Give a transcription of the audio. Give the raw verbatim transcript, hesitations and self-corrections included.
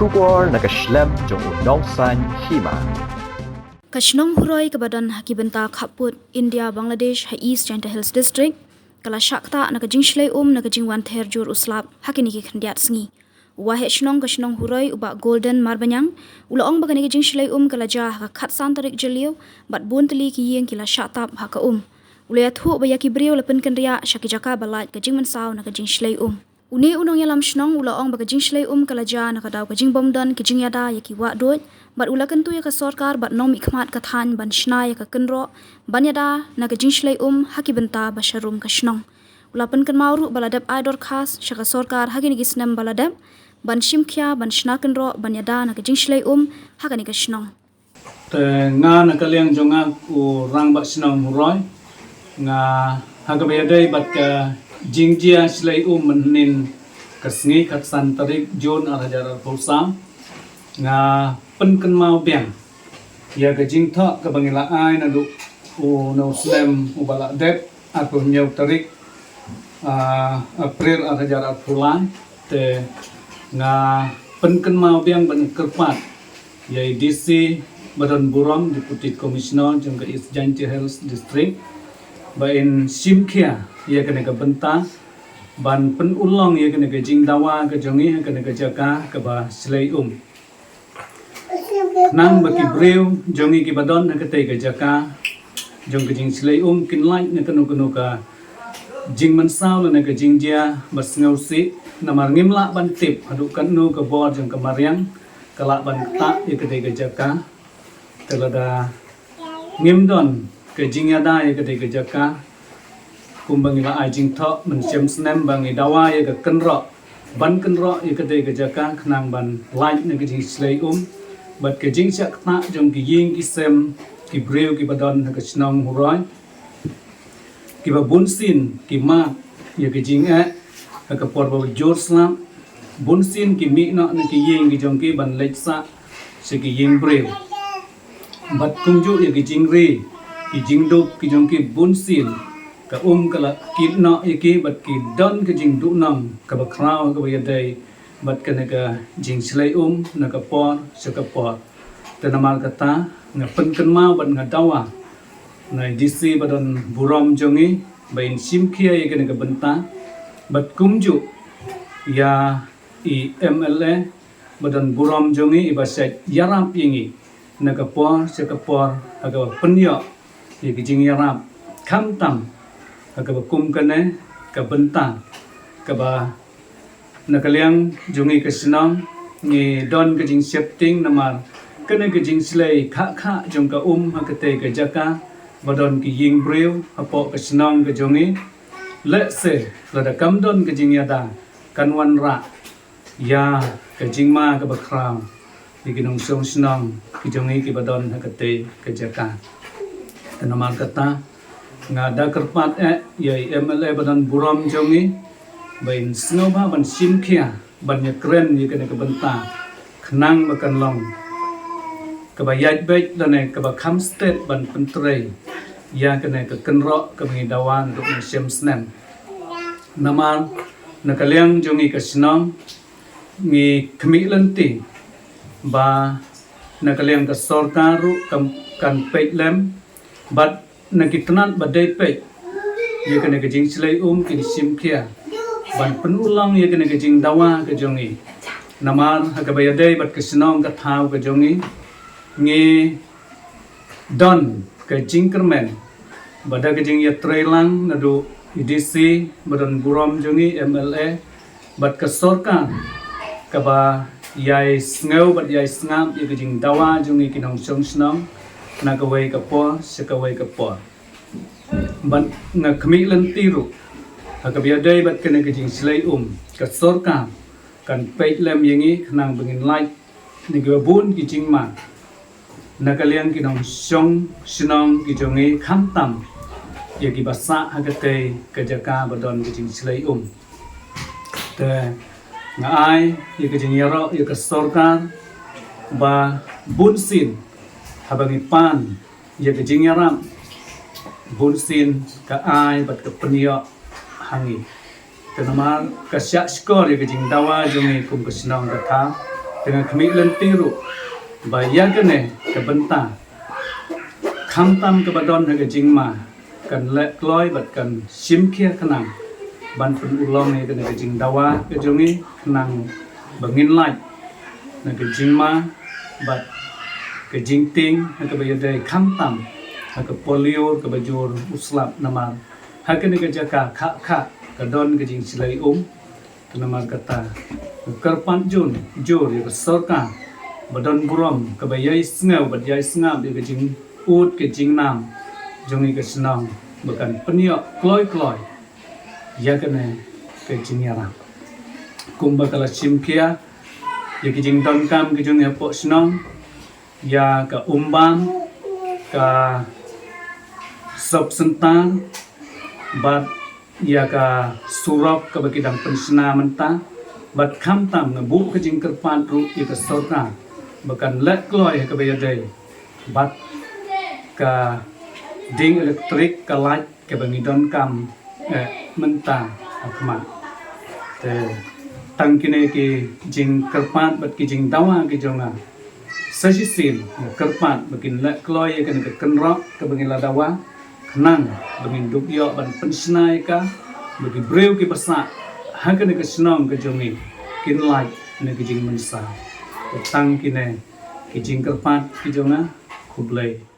Khubor na ka shlem jong u Nongsaiñ Hima. Ka shnong Huroi kaba don ha ki bynta khappud India Bangladesh ha East Jaintia Hills District ka la shah ktah na ka jingshlei um na ka jingwan ther jur u slap ha kine ki khyndiat sngi. U waheh shnong ka shnong Huroi u Bah Golden Marbaniang u la ong ba kane ka jingshlei um ka la jia ha ka khatsan tarik Jylliew bad bun tylli ki ïing ki la shah tap ha ka um. U la ïathuh ba ïa ki briew la pynkynriah sha ki jaka ba lait ka jingmynsaw na ka jingshlei um. Une u nongïalam shnong u la ong ba ka jingshlei um ka la jia na ka daw ka jingbym don ki jingïada ïa ki wahduid bad u la kyntu ïa ka sorkar bad nongmihkhmat ka thaiñ ban shna ïa ka kynroh ban ïada na ka jingshlei um ha ki bynta ba sharum ka shnong. U la pynkynmaw ruh ba la dep ai dorkhas sha ka sorkar ha kine ki snem ba la dep ban shim khia ban shna kynroh ban ïada na ka jingshlei um ha kane ka shnong. Te nga na ka liang jong nga u Rangbah Shnong Huroi, nga ha kaba ïadei bad ka jingjia shlei um mynhynnin ka sngi khatsan tarik Jun ar hajar arphew saw, nga pynkynmaw biang ïa ka jingthoh kaba ngi la ai naduh u na u snem uba la dep, arphew hynñiew tarik, ah, April ar hajar arphew lai. Te nga pynkynmaw biang ban kyrpad ïa i D C ba don burom, Deputy Commissioner jong ka East Jaintia Hills District, ba in shim khia ïa kane ka bynta ban pynurlong ïa kane ka jingdawa ka jong i ha kane ka jaka kaba shlei um. Nang ba ki briew jong i kiba don ha katei ka jaka jong ka jingshlei um kin lait na kano kano ka jingmynsaw lane ka jingjia ba sngewsih, namar ngim lah ban tip haduh katno ka bor jong ka mariang ka lah ban ktah ïa katei ka jaka. Te lada ngim don ka jingïada ïa katei ka jaka, kumba ngi la ai jingthoh mynshem snem ba ngi dawa ïa ka kynroh, ban kynroh ïa katei ka jaka khnang ban lait na ka jingshlei um bad ka jingshah ktah jong ki ïing ki sem ki briew kiba don ha ka shnong Huroi, kiba bunsien ki mad ïa ka jingeh ha ka por ba jur slap, bunsien ki mih noh na ki ïing ki jong ki ban leit sah sha ki ïing briew. Bad kumjuh ïa ki jingri ki jingdup ki jong ki bunsien, ka um ka la kit noh ïa ki bad ki don ka jingduhnong kaba khraw kaba ïadei bad kane ka jingshlei um na ka por sha ka por. Te namar kata nga pynkynmaw bad nga dawa na i D C ba don burom jong i ba in shim khia ïa kane ka bynta bad kumjuh ïa i M L A ba don burom jong i, iba shait ïarap ïa ngi na ka por sha ka por ha kaba pynïoh ïa ki jingïarap, khamtam ha kaba kum kane ka bynta kaba na ka liang jong i ka shnong ngi don ka jingsheptieng namar kane ka jingshlei khah khah jong ka um ha katei ka jaka ba don ki ïing briew hapoh ka shnong ka jong i. Lehse lada kam don ka jingïada kan wanrah ïa ka jingma kaba khraw ïa ki nongshong shnong ki jong i kiba don ha katei ka jaka. Te namar kata nga da kyrpad eh ïa i M L A ba don burom jong i ba in sngewbha ban shim khia ban ïakren ïa kane ka bynta khnang ba kan long kaba ïaid beit lane kaba kham stet ban pyntrei ïa kane ka kynroh kaba ngi dawa naduh mynshem snem. Namar na ka liang jong i ka shnong ngi khmih lynti ba na ka liang ka sorkar ruh kan, kan peit lem bad na ki tnat ba dei peit ïa kane ka jingshlei um kin shim khia ban pynurlong ïa kane ka jingdawa ka jong i. Namar ha kaba ïadei bad ka shnong ka thaw ka jong i ngi don ka jingkyrmen ba da ka jingïatreilang naduh i D C ba don burom jong i, M L A bad ka sorkar kaba ïai sngew bad ïai sngap ïa ka jingdawa jong i ki nongshong shnong na kawei ka por sha kawei ka por. Bad nga khmih lynti ruh ha kaba ïadei bad kane ka jingshlei um ka sorkar kan peit lem ïa ngi khnang ba ngin lait na kiba bun ki jingma na ka liang ki nongshong shnong ki jong i khamtam ïa kiba sah ha katei ka jaka ba don ka jingshlei um. Te nga ai ïa ka jingïaroh ïa ka sorkar ba bunsien haba ngi pan ïa ka jingïarap bunsien ka ai bad ka pynïoh ha ngi. Te namar ka shah shkor ïa ka jingdawa jong ngi kum ka shnong ka thaw Te nga khmih lynti ruh ba ïa kane ka bynta, khamtam kaba don ha ka jingma, kan leh kloi bad kan shim khia khnang ban pynurlong ïa kane ka jingdawa ka jong ngi, khnang ba ngin lait na ka jingma bad ka jingtieng ha kaba ïadei, khamtam ha ka polio kaba jur u slap, namar ha kane ka jaka kha kha ka don ka jingshlei um. Namar kata, kyrpad jur jur ïa ka sorkar ba don burom, kaba ïai sngew bad ïai sngap ïa ka jingud ka jingnam jong ngi ka shnong, ba kan pynïoh kloi kloi ïa kane ka jingïarap. Kumba ka la shim khia ïa ka jingdonkam ka jong ngi hapoh shnong, ïa ka umbam, ka sop center, bad ïa ka surok kaba ki dang pynshna mynta, bad khamtam nga buh ka jingkyrpad ruh ïa ka sorkar ba kan leh kloi ha kaba ïadei bad ka ding elektrik, ka light kaba ngi donkam, eh, mynta ha khmat. Te tang kine ki jingkyrpad bad ki jingdawa ki jong nga. Sa shisien nga kyrpad ba kin leh kloi ïa kane ka kynroh kaba ngi la dawa, khnang ba ngin dup ïoh ban pynshna ïa ka, ba ki briew ki basa ha kane ka shnong ka jong ngi kin lait na ka jingmynsaw. Te tang kine ki jingkyrpad ki jong nga. Khublei.